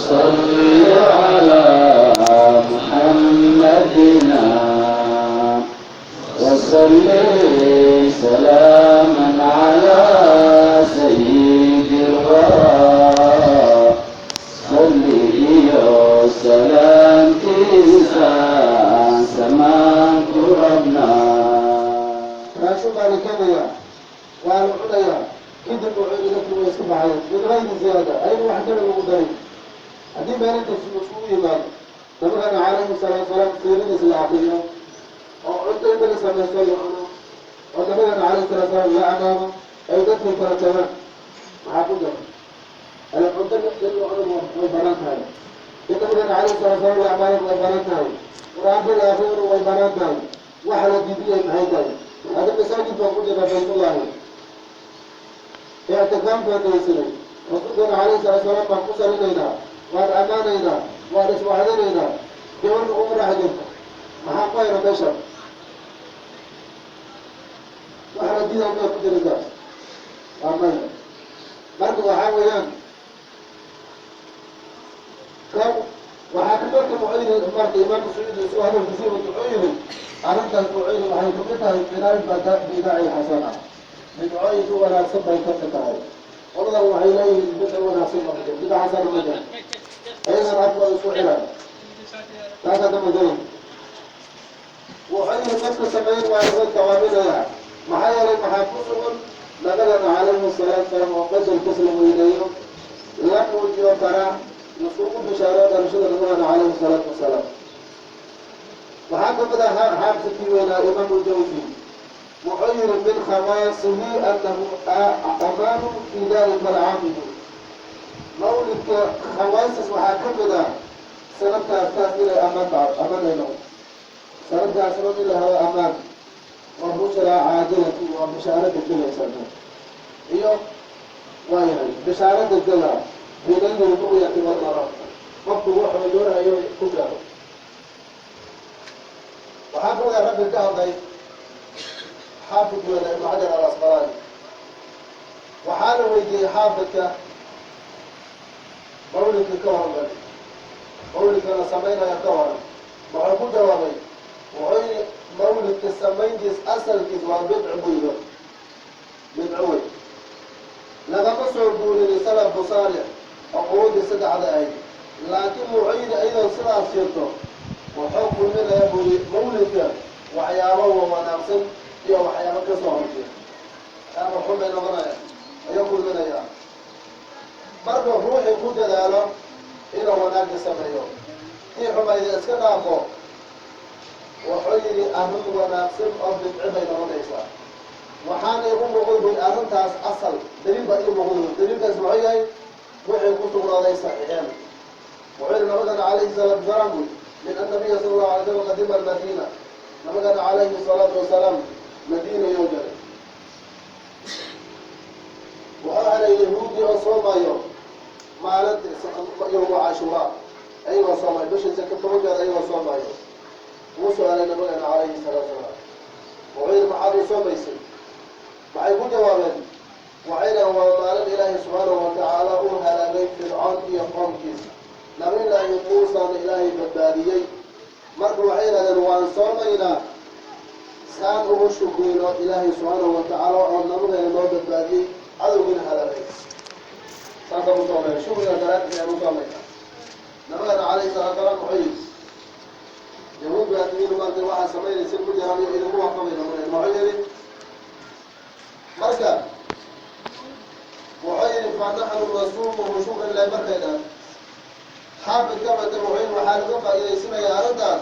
صل على محمدنا وسلم سلاما على سيد الورى صل سلام إنسان سمان قربنا. Raashin baa la keenayaa, waa la cunayaa, kadib wuxuu yidhi dadku way iska baxayeen min gayri ziyaada, ayaga wax kale lagu darin. Haddii maalinta isugu yimaado nabigana calayhi salaatu salaam siiradiis la akriyo oo cunto inta la samaysto la cuno oo nabigana calayhi salaatu salaam la amaano ay dadkii kala tagaan, maxaa ku jira? Ala cunto in la cuno way banaan tahay, in nabigana calayhi salaatu salaam la amaano way banaan tahay, qur-aanka la akriyona way banaan tahay. Waxa la diidiyay maxay tahay? Hadda masaajid baan ku jirna, baytullahi ictikaaf baan daysanay, rasuulkeena calayhi salaatu salaam baan ku salinaynaa, waan ammaanaynaa, waan iswaxdinaynaa, gabadha uma dhex jirto, maxaa ku hayna meesha? Waxa la diidaa miyaa ku jirta? Waa maya. Marka waxaa weeyaan kan waxaa ka marka wuxuu yidhi, marka imaamka Sacuudi isagoo hadalkiisii wuxuu yidhi arrintaas, wuxuu yidhi waxay kamid tahay min albidaci xasana, bidcooyinka wanaagsan bay ka mid tahay. Qoladan waxay leeyihiin bidca wanaagsan ma jiro, bidca xasana ma jiro, ayagana afkooda isku xiran taasaa ka madayn. Wuxuu yidhi qofka samayn waa laga tawaaminaya, maxaa yeelay maxaa ku sugan? Nabigana calayhi salaatu salaam oo qadarkiis la weyneeyo, la muujiyo farax, lasugu bishaaro dhalashada nabigana calayhi salaatu wasalaam. Waxaa kamid ah xaafidkii weynaa Imaamu Jawsi wuxuu yihi min khawaasihi annahu amaanu fi dalika alcaami. Mawlidka khawaasis waxaa ka mid ah sanadkaas taas inay amaan tahay, amaan ay noqoto sanadkaasna in la helo amaan waa bushraa caajilati, waa bishaaro degdegaysa iyo waayahay bishaaro degdega binayli ru'yati walmara, qofku wuxuu doonayo ku gaaro. Waxaa kamid ah rabbi ka hadlay xaafid weyna Ibnu Xajar Alasqalaani. Waxaa la weydiiyey xaafidka mawlidka ka waran, mawlidka la samaynaya ka waran. Wuxuu ku jawaabay, wuxuu yihi mawlidka samayntiis asalkiis waa bidco buu yidhi, bidco wey, lagama soo guurini salafu saalix oo quruudii saddexda ahayd. Laakiin wuxuu yidhi iyadoo sidaas jirto wuxuu kulminaya buu yidhi mawlidka waxyaabo wanaagsan iyo waxyaabo kasoo horjeeda, waxyaaba xun bay noqonaya ayuu kulminayaa. Marka ruuxii ku dadaalo inuu wanaagga sameeyo, kii xumayda iska dhaafo, wuxuu yidhi arrin wanaagsan oo bidci bay noqonaysaa. Waxaana igu muuqday buy arrintaas asal daliil baa ii muuqday. Daliilkaas muxuu yahay? Wixii ku sugnaaday saxiixeen. Wuxuu yihi nabigana calayhi salaatu wasalaam buy min annabiya sala allahu alay slam qadima almadiina, nabigana calayhi salaatu wasalaam madiina yoo galay, wuxuu helay yahuudi oo soomayo maalinta yowma cashuuraa, ayagoo soomayo bisha saka tobankeeda ayagoo soomayo. Wuu su-aalay nabigana calayhi salaatu wasalaam, wuxuu yihi maxaad u soomaysay? Waxay ku jawaabeen, waxay dhaheen waa maalin Ilaahay subxaanahu watacaala uu halaagay Fircoon iyo qoomkiisa, nabillaahi Muusana Ilaahay badbaadiyey. Marka waxay yidhahdeen waan soomaynaa saan ugu shukrino Ilaahay subxaanahu watacaala oo nabigeena noo badbaadiyey, cadowgiina halaagay, saasaan u soomayna, shukriga daraaddiis ayaan u soomaynaa. Nabigana calayhi salaatu salaam wuxuu yidhi yahuud baa timiin maartay waxaa samaynaysa ku jiraan iyo idinku waafaqayna. Muxuu yidhi marka? Wuxuu yidhi fa naxnu nasuumuhu shukran lilahi. Markay dhahan xaafid ka mata wuxuu yidhi waxaa laga faa'iidaysanayaa arrintaas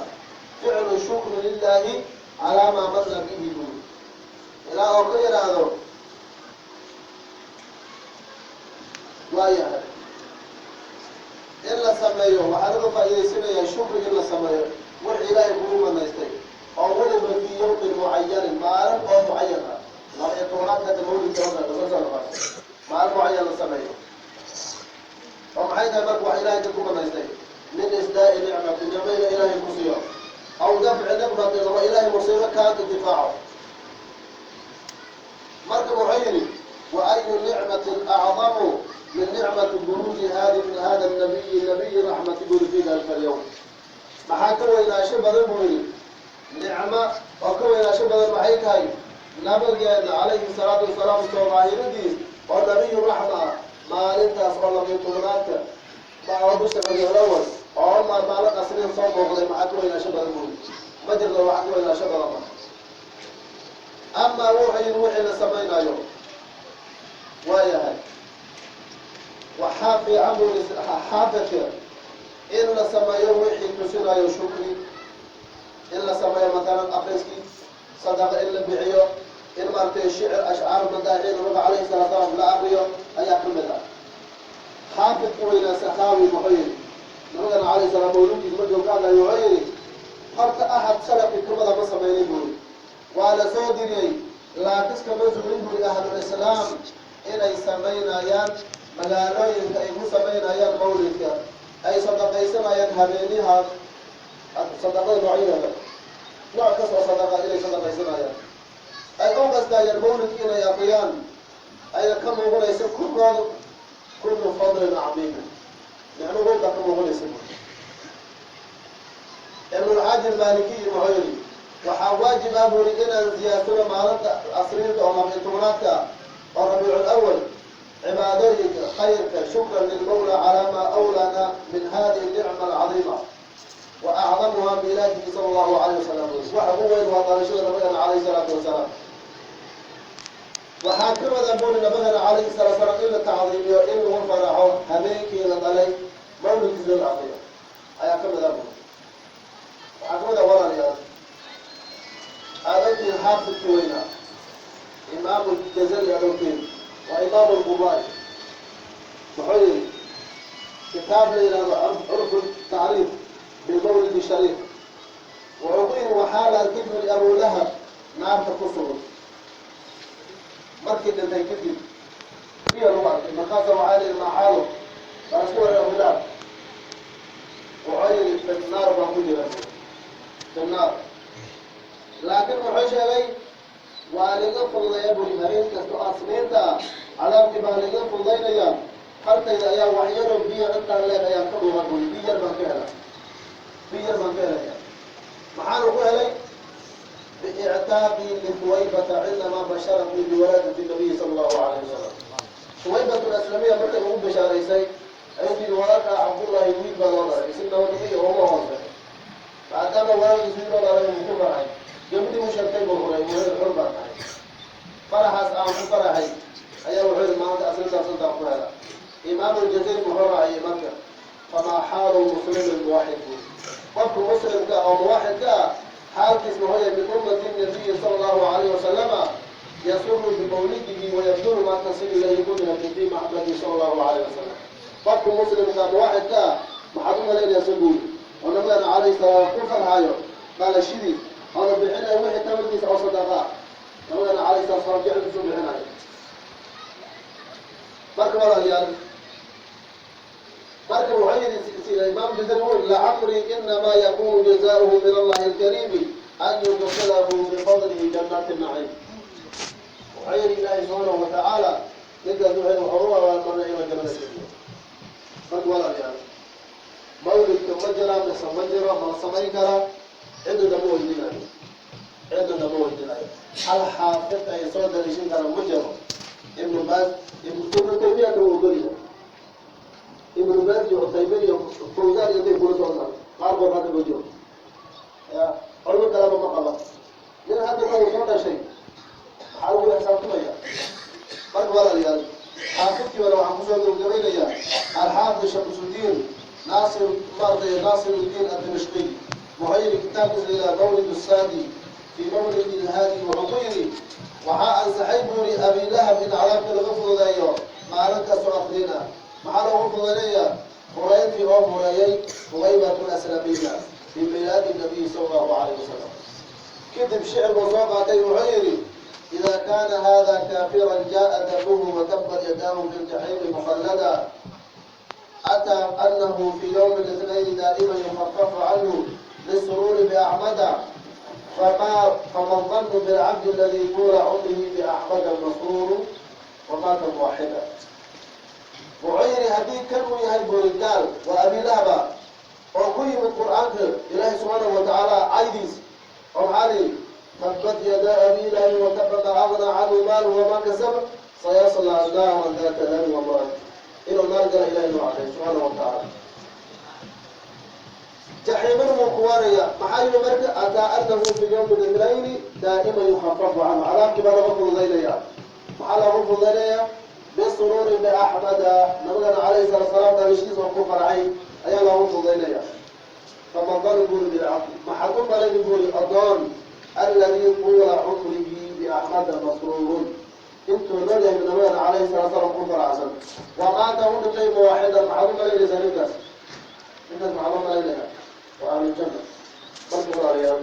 ficlu shukri lilaahi calaa maa manna bihi buuri, ilaa oo ka yidhaahdo waayahay in la sameeyo. Waxaa laga faa'iidaysanayaa shukri in la sameeyo wix Ilaahay kugu manaystay, oo weliba fii yawmin mucayanin, maalin oo mucayan ah, 12aadka mawlidka maalin mucayan la sameeyo. Oo maxay tahay marka wax Ilahay dad ku manaystay? Min isdaa'i nicmati, nicmo ina Ilaahay ku siiyo, aw dafci niqmatin, ama Ilaahay musiibo kaa difaaco. Marka wuxuu yidhi wa ayu nicmatin acdamu min nicmati buruuji hadi min hada nabiyi nabiy Nabiyi raxmati buri fi dalika alyawm. Maxaa ka weynaasho badan buu yidhi nicmo oo ka weynaasho badan maxay tahay nabigeena calayhi salaatu wasalaam soo daahiridiis oo nabiyu raxma ah maalintaas oo labiyo tobnaadka oo bisha rabiicul awal oo maalin asriin soo muuqday, maxaa ka weynaasho badan buu yidhi? Ma jirto waxaa ka weynaasho badan ma. Amaa wuxuu yidhi wixii la samaynayo waayahay, waxaa fiican buu yidhi xaafidka in la sameeyo wixii tusinayo shukri, in la sameeyo matalan akriskii, sadaqa in la bixiyo, in maaragtay shicir ashcaar madaaxii nabiga calayhi salatu salaam la akriyo ayaa ka mid ah. Xaafidku weynaa Sakhaawi muxuu yidhi nabigana calayhi salaam mawludkiisa markii uu ka hadlayo? Wuxuu yidhi horta axad salafki kamada ma sameynay buuri, waa la soo diriyey, laakiin kama zuulin buri ahlulislaam inay samaynayaan magaalooyinka ay ku samaynayaan mawlidka, ay sadaqaysanayaan habeeniha, sadaqada noocyadeeda, nooc kastoo sadaqa inay sadaqaysanayaan, ay u qasdaayaan mawlidka inay akriyaan, ayna ka muuqanaysa kulkooda kullu fadlin cadiimin, nicmo weyn baa ka muuqanaysa buuri. Ibnulxaaji Almaalikiyi wuxuu yidhi waxaa waajib ah buuri inaan ziyaarsano maalinta asriinta oo labiyo tobnaadka ah oo rabiicul awal cibaadooyinka khayrka, shukran lilmawla calaa maa awlana min hadihi nicma alcadiima wa acdamuha miilaadihi sala allahu calayh wasalam. Waxa ugu weyn waa dhalashada nabigana calayhi salaatu wasalaam. Waxaa ka wada buuri nabigana calayhi salatu salaam in la tacdiimiyo, in lagu faraxo habeenkii la dhalay, mawlidkiisa la aqriyo ayaa ka mid ah buuri. Waxaa ka mid ah walaalayaal, aad ogtiin xaafidkii weynaa Imaamu Jazari, aad ogtiin waa imaamu lquraai, muxuu yidhi kitaab la yidhahdo Curfu Tacriif Bilmawlidi Shariif? Wuxuu ku yidhi waxaa la arkay buri Abu Lahab naarta ku sugan markii dhintay kadib biya lagu arkay. Markaasa waxaa la yidhi maxaalo baa isku waray Abu Lahab? Wuxuu yidhi fi naar baan ku jira, fi naar. Laakiin wuxuu sheegay waa liga fududeeya buri habeen kasta oo asniinta ah, cadaabkii baa liga fududaynayaa, hartayda ayaa waxyaroo biyo intaan leeg ayaan ka dhuuran buri, biyo yar baan ka helaa, biyo yar baan ka helaya. Maxaanu ku helay? Biictaaqi lihuwaybata cindamaa basharatnii biwalaadati nabiyi sala allahu calayhi wasalam. Huwaybatu Aslamiya markay ugu bishaaraysay ayuu yidhi walaalkaa Cabdullaahi wiil baa loo dhalay, isna nabiga uga hoose, maadaama walaalkiis wiil loo dhalay wuu ku farxay. Gabadhii u sheegtay buu huray, wuxuu xur baa tahay. Faraxaas aan ku faraxay ayaa wuxuu yidhi maanta asrintaas intaan ku hela. Imaam Aljazari muxuu raaciyay marka? Famaa xaalu muslimin muwaxid buuri, qofka muslimka oo muwaxidka ah xaalkiis muxuu yahay min ummati nabiyi sala allahu calayhi wasalama yasuru bimawlidihi wayabdulu maa tasil ilayhi qudrati fi maxbati sala allahu calayhi wasalam? Qofka muslimka muwaxidka ah maxaad u malaynaysa buuri oo nabigana calayhi salaam ku farxayo dhalashadiis oona bixinayo wixii tabarkiisa oo sadaqa ah, nabigana calayhi salatu salaam jecelkiisu bixinayo? Marka walaalayaal, marka wuxuu yidhi Imaam Jazari wuxuu lacamri inamaa yakunu jazaؤuhu min Allahi alkariimi an yudkilahu bifadlihi jannaati naciim. Wuxuu yidhi Ilaahay subxaanahu watacaala ninkaas wuxuu u abaalmarinaya inuu jannada geliyo. Marka walaalayaal, mawlidka ma jira mise ma jiro? Ma la samayn karaa? Cidna lama weydiinayo, cidna lama weydiinayo. Hal xaafid ay soo daliishin kara ma jiro. Ibnu Baas, Ibnu Taymiyata wuu ogolyahay, Ibnu Baas iyo Cutaymin iyo Fawzan iyo intay kula socdaan qaarkood hadda ma jiro ya culmo kaleba ma qaba. Nin hadda ka uu soo dhashay maxaa lagu xisaabtamaya? Marka walaalayaal, xaafidkii bale waxaan kusoo gabgabaynayaa Alxaafid Shamsudiin Naasir, maaragtay Naasiruddiin Adimashqiy, wuxuu yidhi kitaabkiisa la yidhaha Mawlid Saadi fii Mawlid Ilhaadi, wuxuu ku yidhi waxaa ansaxay buu yidhi Abi Lahab in cadaabka laga fududeeyo maalin kastoo akriin ah. Maxaa loogu fududeynaya? Hureyntii oo hureeyay Huwaybatu Aslamiya fii miilaadi nabiyi sala allahu calayh wasalam. Kadib shicir buu soo qaatay, wuxuu yidhi ida kana hada kaafiran jaءa damuhu watabbat yadaahu fi ljaxiimi mukhallada, ataa anahu fi ywmi الاثnayn daa'ima yukafafu canhu lisururi baxmada, fama danu bilcabdi aladi tuula cumrihi baxmada masruuru wamaata muwaxida. Wuxuu yidhi haddii kan uu yahay buuri gaal Waa Abilahaba oo ku yimid Qur-aanka Ilaahay subxaanahu watacaala caydiis, oo maxaa lihi? "Tabbat yadaa abi lahabin wataba, maa aghnaa canhu maaluhu wamaa kasaba, sayaslaa naaran daata lahabin wamraat." Inuu naar gala Ilahay noo caday subxaanahu watacaala, jaxiiman wuu ku waaraya. Maxaa yimi marka? Ataa anahu fi yawmi lithnayni daa'ima yukhafafu canhu, cadaabkii baa laga fududaynaya. Maxaa loogu fududaynaya? Bisuruuri biaxmada, nabigana calayhi salatu salaam dhalashadiisa oo ku farcay ayaa loogu fududaynaya. Faman danu buri bilcabdi, maxaad u malayni buri adoon alladii tuula cumrihi biaxmada masruurun, intuu nool yahay nabigana calayhi salatu salaam ku faracsan, waa maanta u dhintay muwaaxidan? Maxaad u malaynaysaa ninkaas? Ninkaas maxaa loo malaynaya? Waa ahlujanna. Marka walaalayaal,